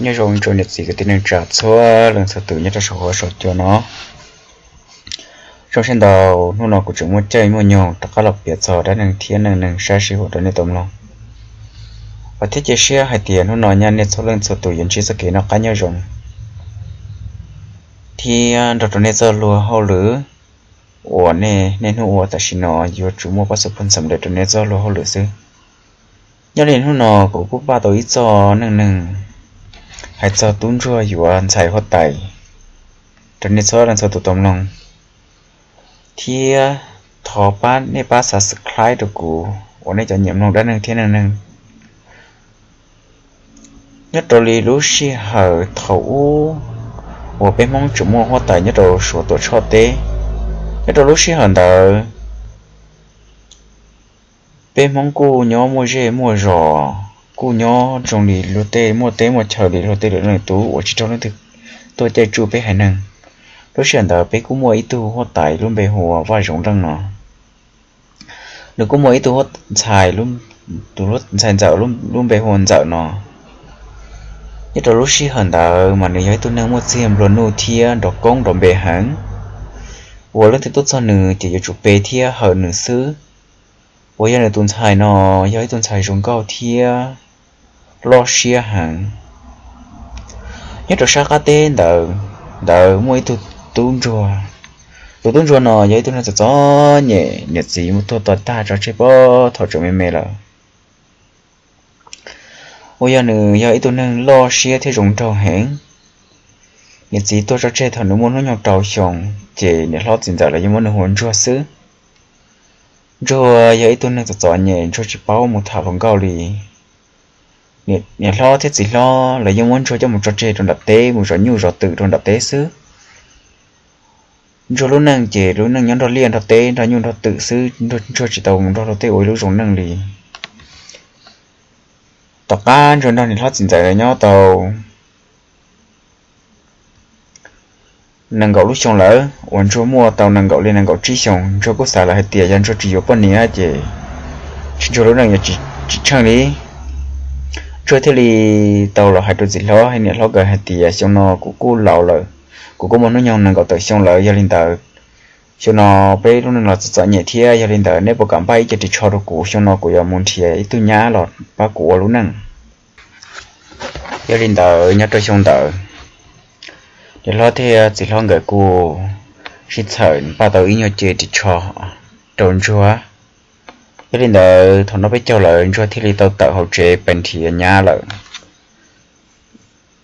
Nyob zoo rau niam txiv kwv tij neej tsa txhua leej txhua tus nyob rau saum huab saum cua no. Zoo siab ntau, hnub no kuv tseem muaj caij muaj nyoog rov qab los piav txog dab neeg thiab neej neeg sab sij huam rau nej tau mloog. Vam thiab cia siab hais tias hnub no nyaj nej txhua leej txhua tus yuav ntsib txoj kev noj qab nyob zoo thiab nrog rau nej txoj luag hauj lwm uas nej niaj hnub ua tam sim no yuav tsum muaj pab xu phaj xam lam rau nej txoj luag hauj lwm xwb. Nyob li hnub no kuv kuj npaj tau ib txoj neej neeg hais txog tub ntsuag yuav ntxhais huab tais rau nej txhua leej txhua tus tau mloog, thiab thov pab nej pab subscribe rau kuv uas nej cov nyiam mloog dab neeg thiab neej neeg. Nyob rau li lub sij hawm thaum ub uas peb Hmoob tseem muaj huab tais nyob rau Suav tuam tshoj teb, nyob rau lub sij hawm ntawd peb Hmoob kuj nyob muaj zej muaj zos, kuj nyob zoo li luag tej muaj teb muaj chaw li luag tej lwm leej tub uas tsis raug leej twg tuaj caij tsuj peb haiv neeg. Lub sij hawm ntawd peb kuj muaj ib tug huab tais lub npe hu ua Vaj Zoov Leej no. Nws kuj muaj ib tug huab ntxhais, tus ntxhais ntxawm lub npe hu ua Ntxawm no. Nyob rau lub sij hawm ntawd mas nws yog ib tug neeg muaj txiag nplua nuj thiab nrov koob nrov npe heev, uas leej twg tuaj txog nws ces yuav tsum pe thiab hawm nws xwb. Uas yog nws tus ntxhais no yog ib tug ntxhais zoo nkauj thiab loj siab heev. Nyob rau sab qab teb ntawd, ntawd muaj ib tug tub ntsuag. Tus tub ntsuag no yog ib tug neeg txom txom nyem, niam txiv mus tuag tag tso tseg pag thaum tseem me me lawm. Uas yog nws yog ib tug neeg loj siab thiab zoo nraug heev. Niam txiv tuag tso tseg thaum nws muaj hnub nyoog rau xyoo, ces niam hlob txiv ntxawm lawv yeej muab nws hu ua Ntsuag xwb. Ntsuag yog ib tug neeg txom txom nyem, Ntsuag tsis paub mus tham hluas nkauj li. Niam hlob thiab txiv hlob lawv yeej muab Ntsuag coj mus tso tseg rau nram teb, mus zov nyuj zov twm rau nram teb xwb. Ntsuag lub neej ces lub neej nyob nrog liaj nrog teb, nrog nyuj nrog twm xwb, Ntsuag tsis tau mus nrog luag tej ua ib lub zoo neej li. Tom qab Ntsuag nrog niam hlob txiv ntxawm nyob tau nees nkaum lub xyoo lawm, uas Ntsuag muaj tau nees nkaum li nees nkaum tsib xyoos, Ntsuag kuj xav lawm hais tias yog Ntsuag tsis yuav poj niam ces tsis Ntsuag lub neej yuav tsis tsheej li. Ntsuag thiaj li tau los hais rau txiv hlob thiab niam hlob nkawd hais tias xyoo no kuv kuj laus lawm, kuv kuj muaj hnub nyoog nees nkaum tawm xyoo lawm, yog li ntawd xyoo no peb lub neej los txom txom nyem thiab, yog li ntawd neb puas kam npaj ib co ris tsho rau kuv, xyoo no kuv yuav mus nrhiav ib tug nyab los pab kuv ua lub neej. Yog li ntawd nyob rau xyoo ntawd, niam hlob thiab txiv hlob nkawd kuj sib txhawm npaj tau ib nyuag ce ris tsho rau Ntsuag. Yog li ntawd thaum no peb caug lawm Ntsuag thiaj li tau tawm hauv tsev pes nrhiav nyab lawm.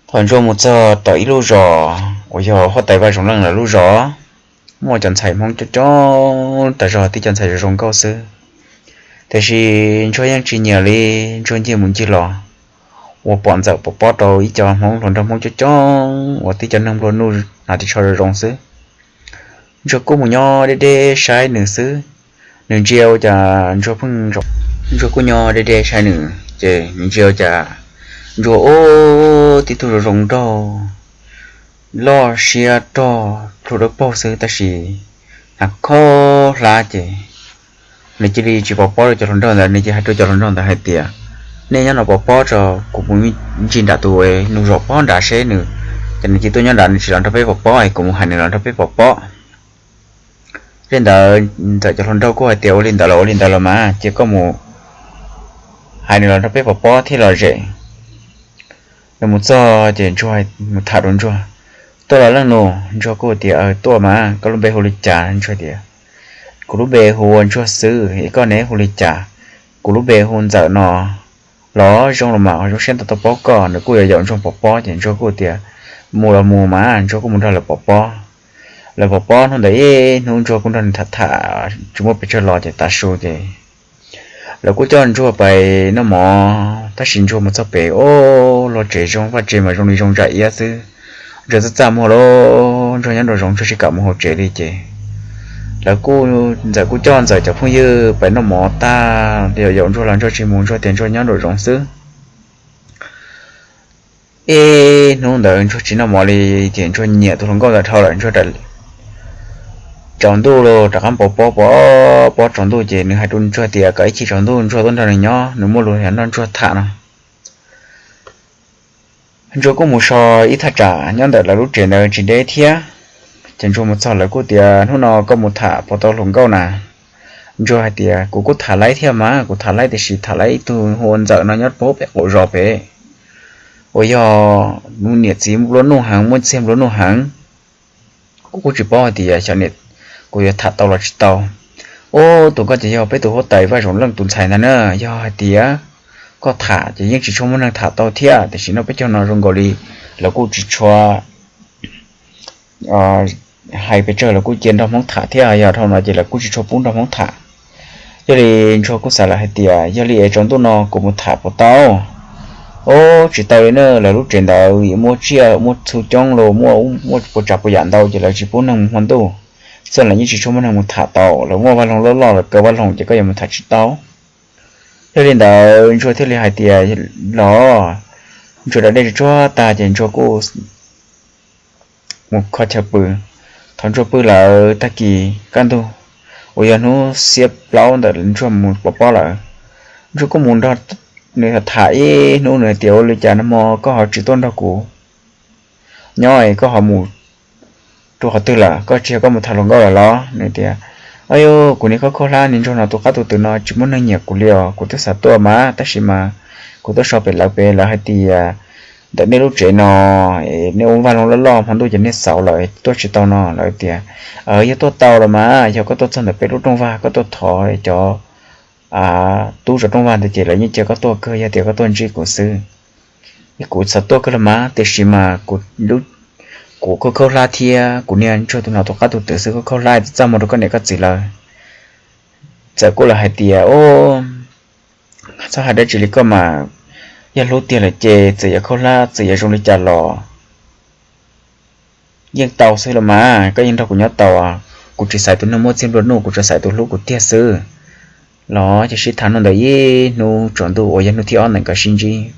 Thaum Ntsuag mus txog tom ib lub zos uas yog huab tais Vaj Zoov Leej lawv lub zos, muaj cov ntxhais Hmoob coob coob tas zog, tib cov ntxhais zoo zoo nkauj xwb. Tiam sis Ntsuag yeej tsis nyiam li, Ntsuag ncig mus ncig los uas pom Ntxawm pov pob rau ib co Hmoob hluas nraug Hmoob coob coob uas tib cov neeg nplua nuj hnav ris tsho zoo zoo xwb. Ntsuag kuj mus nyob deb deb saib nws xwb. Nws ntsia ua cas Ntsuag pheej, Ntsuag kuj nyob deb deb saib nws ces nws ntsia ua cas Ntsuag ub tib tug zoo zoo nraug, loj siab rog plhu dawb paug xwb tab sis hnav khob hlab ces nws cia li tsis pov pob rau cov hluas nraug ntawd. Nws cia hais rau cov hluas nraug ntawd hais tias, nej nyob no pov pob tso, kuv mus ncig nram tus nus zos pob nrad seb nws, ces nws cia tuaj nyob nrad, nws tsis los nrog peb pov pob es kuv mus hais nws los nrog peb pov pob. Li ntawd Ntxawm cov hluas nraug kuj hais tias, ua li ntawd los ua li ntawd los mas cia koj mus hais nws los nrog peb pov pob thiaj lom zem. Nws mus txog ces Ntsuag mus tham rau Ntsuag, tuaj los leej nus? Ntsuag kuj tias, tuaj mas, koj lub npe hu li cas? Ntsuag tias, kuv lub npe hu ua Ntsuag xwb es koj ne hu li cas? Kuv lub npe hu Ntxawm no. Los zoo los mas, zoo siab ntau tau paub koj. Nws kuj yuav yaum Ntsuag pov pob ces Ntsuag kuj tias, mus los mus mas. Ntsuag kuj mus nrog lawv pov pob. Lawv pov pob hnub ntawd ib hnub Ntsuag kuj nrog nws tham tham tsis muaj pes tsawg los ces tav su ces lawv kuj coj Ntsuag pais noj mov. Tab sis Ntsuag mus txog pem, o, luag tsev zoo, vaj tsev mas zoo li zoo zam iab xwb. Ntsuag txaj txaj muag lauj, Ntsuag nyob nraum zoov, Ntsuag tsis kam mus hauv tsev li ces lawv kuj, Ntxawm kuj coj Ntxawm cov phooj ywg pais noj mov tag, yaum Ntsuag los Ntsuag tsis mus, Ntsuag tias Ntsuag nyob nraum zoov xwb. Ib hnub ntawd Ntsuag tsis noj mov li ces Ntsuag nyiam tus hluas nkauj ntawd dhau lawm, Ntsuag tsaus ntuj los rov qab pov pob, pov pob tsaus ntuj ces nws hais rau Ntsuag tias kom ib chim tsaus ntuj Ntsuag tuaj nrog nws nyob, nws muaj lus nrog Ntsuag tham no. Ntsuag kuj mus so ib thaj tsam nyob ntawm lawv lub tsev ntawd tsis deb thiab. Ces Ntsuag mus txog lawv kuj tias, Hnub no koj mus tham puas tau hluas nkauj na? Ntsuag hais tias, Kuv kuj tham laib thiab mas, kuv tham laib tiam sis tham laib ib tug hu ua Ntxawm no nyob pem qaum zos pem, uas yog niam txiv nplua nuj heev, muaj txiag nplua nuj heev. Kuv kuj tsis paub hais tias xyov kuv yuav tham tau los tsis tau. Ub, tus koj ces yog peb tus huab tais Vaj Zoov Leej tus ntxhais ntag na. Yog hais tias koj tham ces yeej tsis tshua muaj neeg tham tau thiab, tiam sis no peb caug no zoo nkaus li lawv kuj tsis tshua hais pes tsawg, lawv kuj cia nrog Hmoob tham thiab, yog dhau no ces lawv kuj tsis tshua pub nrog Hmoob tham. Yog li Ntsuag kuj xav lawm hais tias, Yog li es tsaus ntuj no kuv mus tham puas tau? Ub, tsis tau li na, lawv lub tsev ntawd muaj tsiaj muaj txhu coob los muaj puas tsav puas yam ntau ces lawv tsis pub neeg mus hmo ntuj. Txawm lawv yeej tsis tshua muaj neeg mus tham tau, lawv muaj vaj loog loj loj, lawv kaw vaj loog ces koj yuav mus tham tsis tau. Yog li ntawd Ntsuag thiaj li hais tias, Los, Ntsuag da dej tsuag tsuag tag ces Ntsuag kuj mus kho chaw pw. Thaum Ntsuag pw lawm tag kis kaj ntug uas yog hnub xiab plaub ntawm Ntsuag mus pov pob lawm, Ntsuag kuj mus nrog nws tham ib hnub, nws hais tias, Ua li cas nag hmo koj ho tsis tuaj nrog kuv nyob, koj ho mus rau qhov twg lawm? Koj tsis yog koj mus tham hluas nkauj lawm los? Nws tias, Au yog, kuv niag khaub khaub hlab niag Ntsuag no tus qab tus twm no tsis muaj neeg nyiam kuv li os, kuv twb xav tuaj mas tab sis mas kuv tuaj so pem lawv pem, lawv hais tias ntawm nej lub tsev no es nej ua vaj loog loj loj, hmo ntuj ces nej xauv lawm tuaj tsis tau no. Lawv tias, Yog tuaj tau los mas, yog koj tuaj txog ntawm peb lub rooj vag koj tuaj thov cov tub zov rooj vag ntawd ces lawv yeej cia koj tuaj kawg, yog tias koj tuaj ntsib kuv xwb. Kuv xav tuaj kawg los mas, tiam sis mas kuv khaub khaub hlab thiab kuv niag Ntsuag tus no tus qab tus twm xwb, khaub khaub hlab txaj muag rau koj niam koj txiv lawm. Txawm kuj lawv hais tias, Ub, txhob hais dab tsi li koj mas, yog hlub tiag lawm ces txawm yuav khaub hlab txawm yuav zoo li cas los yeej tau xwb los mas, koj yeej nrog kuv nyob tau. Kuv tsis xaiv tus neeg muaj txiag nplua nuj, kuv tsuas xaiv tus hlub kuv tiag xwb. Los ces sib tham hnub ntawd ib hnub tsaus ntuj uas yog hnub thib ob ntawm nkawd sib ntsib.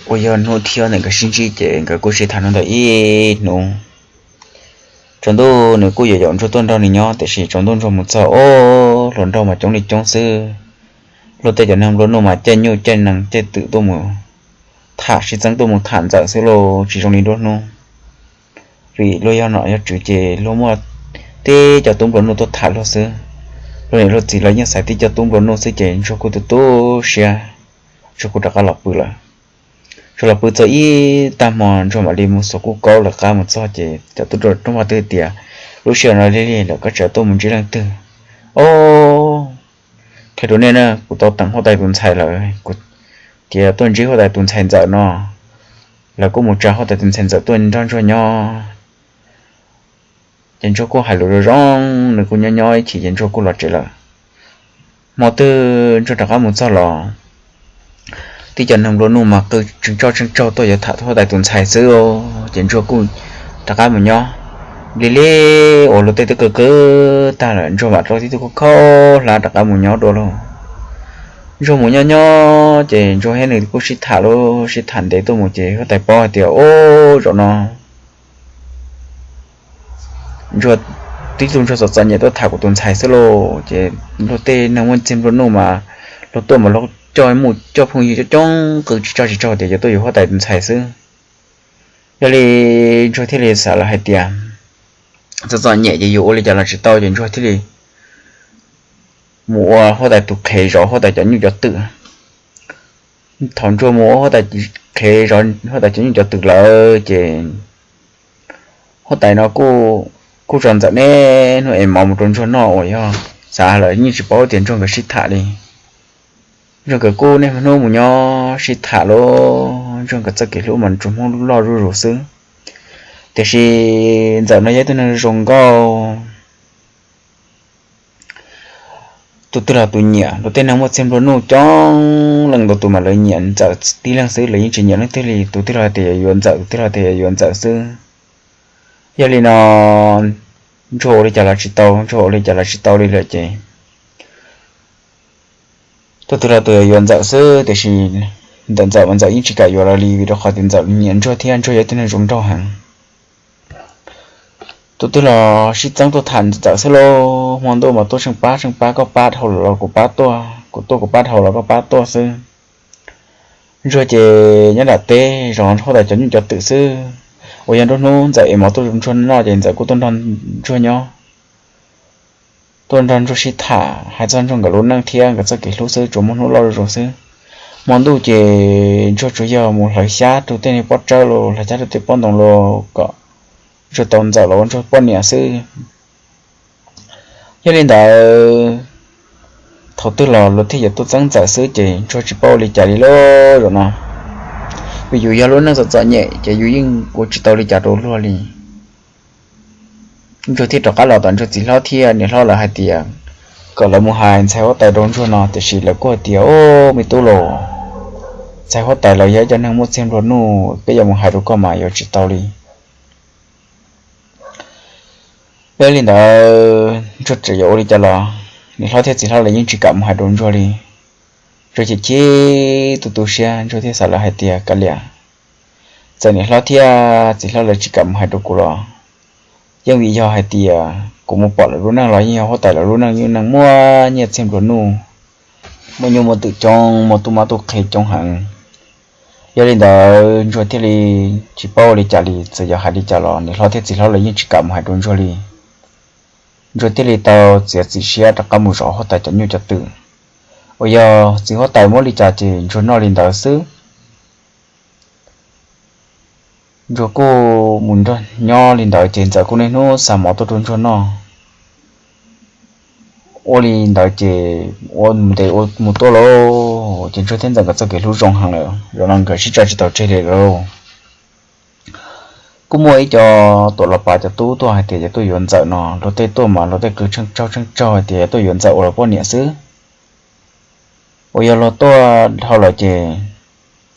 Uas yog hnub thib ob ntawm nkawd sib ntsib ces nkawd kuj sib tham hnub ntawd ib hnub tsaus ntuj, nws kuj yaum yaum Ntsuag tuaj nrog nws nyob, tiam sis tsaus ntuj Ntsuag mus txog, ob, hluas nraug mas coob li coob xwb. Luag tej cov neeg nplua nuj mas caij nyuj caij nees caij twm tuaj mus tham, sib txeeb tuaj mus tham Ntxawm xwb los tsis zoo li nruab hnub. Vim luag yog nom yog tswv ces luag muaj tib co tub nplua nuj tuaj tham luag xwb. Luag niam luag txiv los yeej xaiv tib co tub nplua nuj xwb ces Ntsuag kuj tu tu siab, Ntsuag kuj rov qab los pw lawm. Ntsuag los pw txog ib tag hmo Ntsuag mam li mus xuas kuj kaub lawv qab mus txog ces cov tub rooj vag twb tias, Lub sij hawm no lig lig lawm koj tseem tuaj mus ntsib leej twg? Ob, qhia rau nej na, kuv tau teem huab tais tus ntxhais lawm, kuv tias tuaj ntsib huab tais tus ntxhais Ntxawm no. Lawv kuj mus tsa huab tais tus ntxhais Ntxawm tuaj nrog Ntsuag nyob. Ces Ntsuag kuj hais lus zoo zoo, nws kuj nyob nyob ib chim ces Ntsuag kuj los tsev lawm. Hmo twg Ntsuag rov qab mus txog los tib co neeg nplua nuj mas qw tseem tsaug tseem tsaug tuaj yuav tham huab tais tus ntxhais xwb, ces Ntsuag kuj rov qab mus nyob. Lig lig uas luag tej twb kaw kaw tag lawm Ntsuag mam rau tib tug khaub khaub hlab rov qab mus nyob dua lauj. Ntsuag mus nyob nyob ces Ntsuag thiab nws kuj sib tham lauj, sib tham ntev tuaj mus ces huab tais paub hais tias, Ob, zaum no Ntsuag, tib tug Ntsuag txom txom nyem tuaj tham kuv tus ntxhais xwb lauj. Ces luag tej neeg muaj txiag nplua nuj mas luag tuaj mas luag coj mus coj phooj ywg coob coob qw tsis tsaug tsis tsaug tias yuav tuaj yuav huab tais tus ntxhais xwb. Yog li Ntsuag thiaj li xav lawm hais tias, Txom txom nyem ces yuav ua li cas los tsis tau, ces Ntsuag thiaj li mus ua huab tais tus qhev zov huab tais cov nyuj cov twm. Thaum Ntsuag mus ua huab tais qhev zov huab tais cov nyuj cov twm lawm ces huab tais no kuj tso Ntxawm niaj hnub ev mov mus rau Ntsuag noj uas yog xav lawm yeej tsis paub tias Ntsuag nkawd sib tham li. Ntsuag nkawd kuj niaj hnub mus nyob sib tham lauj, Ntsuag nkawd txoj kev hlub mas tsuas Hmoob loj zuj zus xwb. Tiam sis Ntxawm no yog ib tug neeg zoo nkauj, tus twg los tus nyiam, luag tej neeg muaj txiag nplua nuj coob leej ntau tus mas lawv nyiam Ntxawm tib leeg xwb, lawv yeej tsis nyiam leej twg li. Tus twg los tias yuav yuav Ntxawm, tus twg los tias yuav yuav Ntxawm xwb. Yog li no Ntsuag ua li cas los tsis tau, Ntsuag ua li cas los tsis tau li lawm ces tus twg los tus yuav yuav Ntxawm xwb, tiam sis ntawm Ntxawm mas Ntxawm yeej tsis kam yuav lawv li vim rau qhov tias Ntxawm nyiam Ntsuag thiab Ntsuag yog ib tug neeg zoo nraug heev. Tus twg los sib txeeb tuaj tham Ntxawm xwb lauj, hmo ntuj mas tuaj tsheej pab tsheej pab, koj pab dhau los kuv pab tuaj, kuv tuaj kuv pab dhau los koj pab tuaj xwb. Ntsuag ces nyob nram teb zov huab tais cov nyuj cov twm xwb. Uas yog nruab hnub Ntxawm ev mov tuaj rau Ntsuag noj ces Ntxawm kuj tuaj nrog Ntsuag nyob, tuaj nrog Ntsuag sib tham hais txog Ntsuag nkawd lub neej thiab nkawd txoj kev hlub xwb, tsuas muaj hnub loj rau xwb. Hmo ntuj ces Ntsuag tsuas yog mus hlawv xyab rau tej pob tsawb los hlawv xyab rau tej pob ntoo los kom Ntsuag tau Ntxawm los ua Ntsuag poj niam xwb. Yog li ntawd, thaum twg los luag thiaj yuav tuaj txeeb Ntxawm xwb ces Ntsuag tsis paub ua li cas li lauj zaum no. Vim yus yog lub neej txom txom nyem ces yus yeej ua tsis tau li cas rau luag li. Ntsuag thiaj rov qab los tom Ntsuag txiv hlob thiab niam hlob lawv hais tias kom lawv mus hais ntxhais huab tais rau Ntsuag no, tiam sis lawv kuj hais tias, Au, me tub los, ntxhais huab tais los yog ib co neeg muaj txiag nplua nuj, peb yuav mus hais rau koj mas yuav tsis tau li. Yog li ntawd Ntsuag tseem yuav ua li cas los niam hlob thiab txiv hlob lawv yeej tsis kam mus hais rau Ntsuag li. Ntsuag chim chim tu tu siab, Ntsuag thiaj xav lawv hais tias, Kav liam, txawm niam hlob thiab txiv hlob lawv tsis kam mus hais rau kuv los yeej vim yog hais tias kuv mus pom lawv lub neej los yeej yog huab tais lawv lub neej, yeej neeg muaj nyiaj txiag nplua nuj, muaj nyuj muaj twm coob, muaj tub mab tub qhe coob heev. Yog li ntawd Ntsuag thiaj li tsis paub ua li cas li, txawm yog hais li cas los niam hlob thiab txiv hlob lawv yeej tsis kam mus hais rau Ntsuag li. Ntsuag thiaj li tau txiav txim siab rov qab mus zov huab tais cov nyuj cov twm. Uas yog txiv huab tais muab li cas ces Ntsuag noj li ntawd xwb. Ntsuag kuj mus nrog nyob li ntawd ces Ntxawm kuj niaj hnub xa mov tuaj rau Ntsuag noj. Ua li ntawd ces ua ntev ua mus tuaj lauj, ces Ntsuag thiab Ntxawm nkawd txoj kev hlub zoo heev lawm, zaum no nkawd sib tso tsis tau tseg li lawm lauj. Kuj muaj ib co tuam los pav cov tub tuaj hais tias yuav tuaj yuav Ntxawm no, luag tej tuaj mas luag tej qw tsheej tsaug tsheej tsaug hais tias yuav tuaj yuav Ntxawm ua luag poj niam xwb. Uas yog luag tuaj dhau lawm ces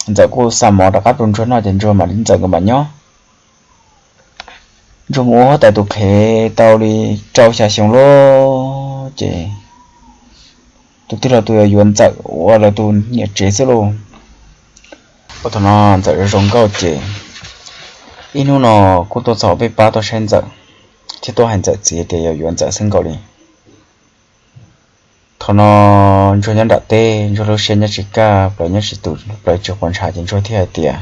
Ntxawm kuj xa mov rov qab rau Ntsuag noj ces Ntsuag mam li, Ntxawm nkawd mam nyob. Ntsuag mus ua huab tais tus qhev tau li rau xya xyoo lauj ces tus twg los tus yuav yuav Ntxawm ua lawv tus niam tsev xwb lauj. Ua thaum no Ntxawm zoo zoo nkauj ces ib hnub no kuj tuaj txog peb pab tuaj saib Ntxawm, thiab tuaj hais Ntxawm txiv tias yuav yuav Ntxawm xwb nkaus li. Thaum no Ntsuag nyob nram teb, Ntsuag lub siab nyob tsis kaj, plawv nyob tsis tus, plawv tsis quav ntshav ces Ntsuag thiaj hais tias,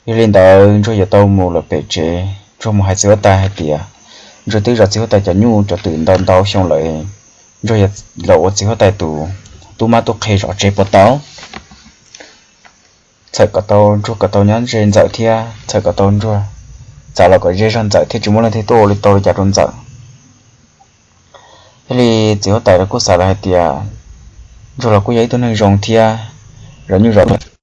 yog li ntawd Ntsuag yuav tau mus lawm pem tsev. Ntsuag mus hais txiv huab tais hais tias Ntsuag twb zov txiv huab tais cov nyuj cov twm ntau ntau xyoo lawm, Ntsuag yuav los ua txiv huab tais tus tub mab tub qhe zov tsev puas tau? Txhawm kom tau Ntsuag kom tau nyob ze Ntxawm thiab txhawm kom tau Ntsuag, txav los kom ze zog Ntxawm thiab tsis muaj leej twg tuaj ua li tau li cas rau Ntxawm. Thiaj li txiv huab tais lawv kuj xav lawm hais tias Ntsuag los kuj yog ib tug neeg zoo thiab, zov nyuj zov twm